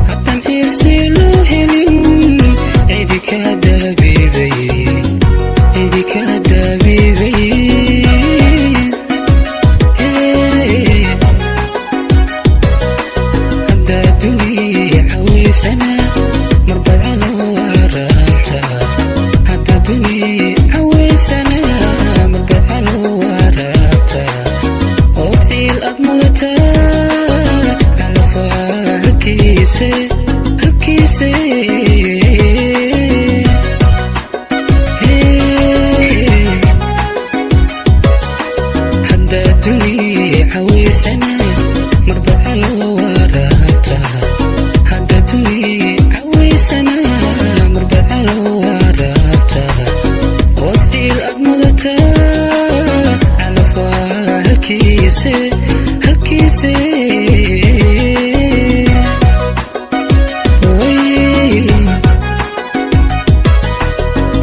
Haddaan ciirsi loo helin, cidi ka dabiibay, cidi ka dabiibay. Hey. Haddaa duni cawaysana, marbad calo waraabta. Haddaa duni cawaysana, marbad calo waraabta. Ood ciil ad mudataa, calafaa halkiise, halkiise. Hey. Haddaa duni cawaysana, marbad calo waraabta. Haddaa duni cawaysana, marbad calo waraabta. Ood ciil ad mudataa, calafaa halkiise, halkiise. Way.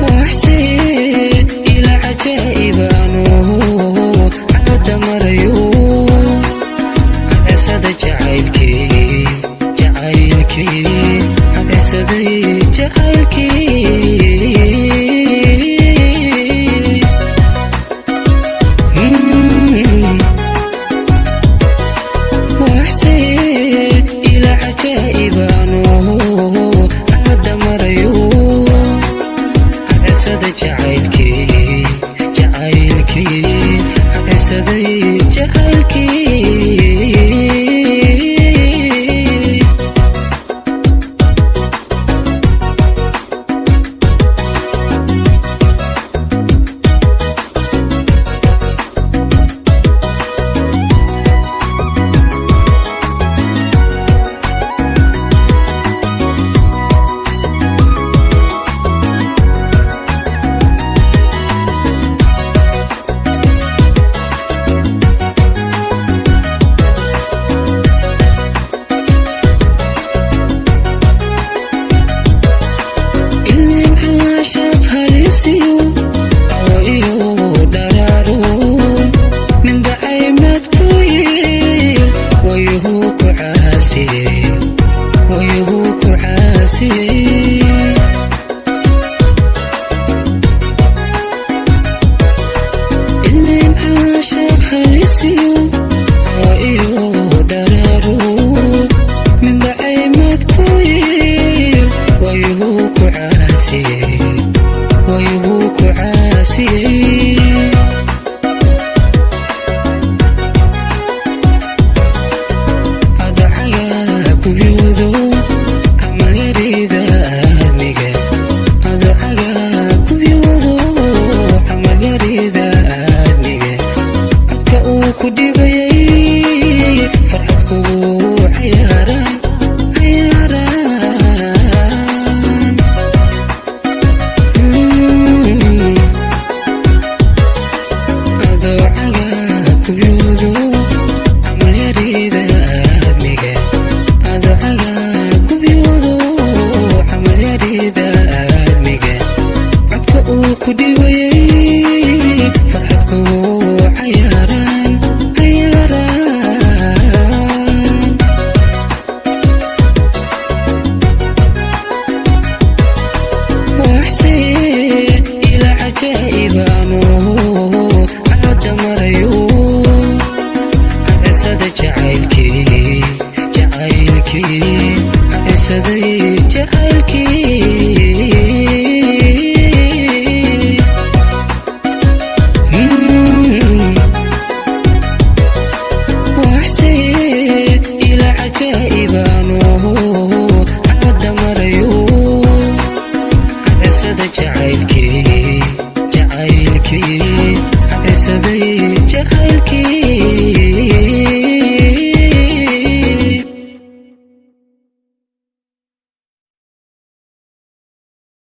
Waxsee ila cajaa'ibaano caada marayo, cadcesada jacaylkii, jacaylkii, cadcesaday jacaylkii. Waxsee ila cajaa'ibaano caada marayo, cadcesada jacaylkii, jacaylkii, cadcesaday jacaylkii. Ilin caashaq halisiyo awo iyo dharaaro, mindhacaymad ku yiil, wayuhu ku caasiyey, wayuhu ku caasiyey. Ilin caashaq halisiyo awo iyo dharaaro, mindhacaymad ku yiil, wayuhu ku caasiyey, wayuhu ku caasiyey. Adacaga gubyuudo camal yarida aadmiga, adacaga gubyuudo camal yarida aadmiga, codka uu ku dhibayay farxad kugu cayaaraan, cayaaraan. Adocaga gubyuudo camal yarida aadmiga, adocaga gubyuudo camal yarida aadmiga, codka uu ku dhibayay farxad kugu cayaaraan, cayaaraan. Waxsee ila cajaa'ibaano caada marayo, cadcesada jacaylkii, jacaylkii, cadcesaday jacaylkii. Waxsee ila cajaa'ibaano caada marayo, cadcesada jacaylkii, jacaylkii, cadcesaday jacaylkii.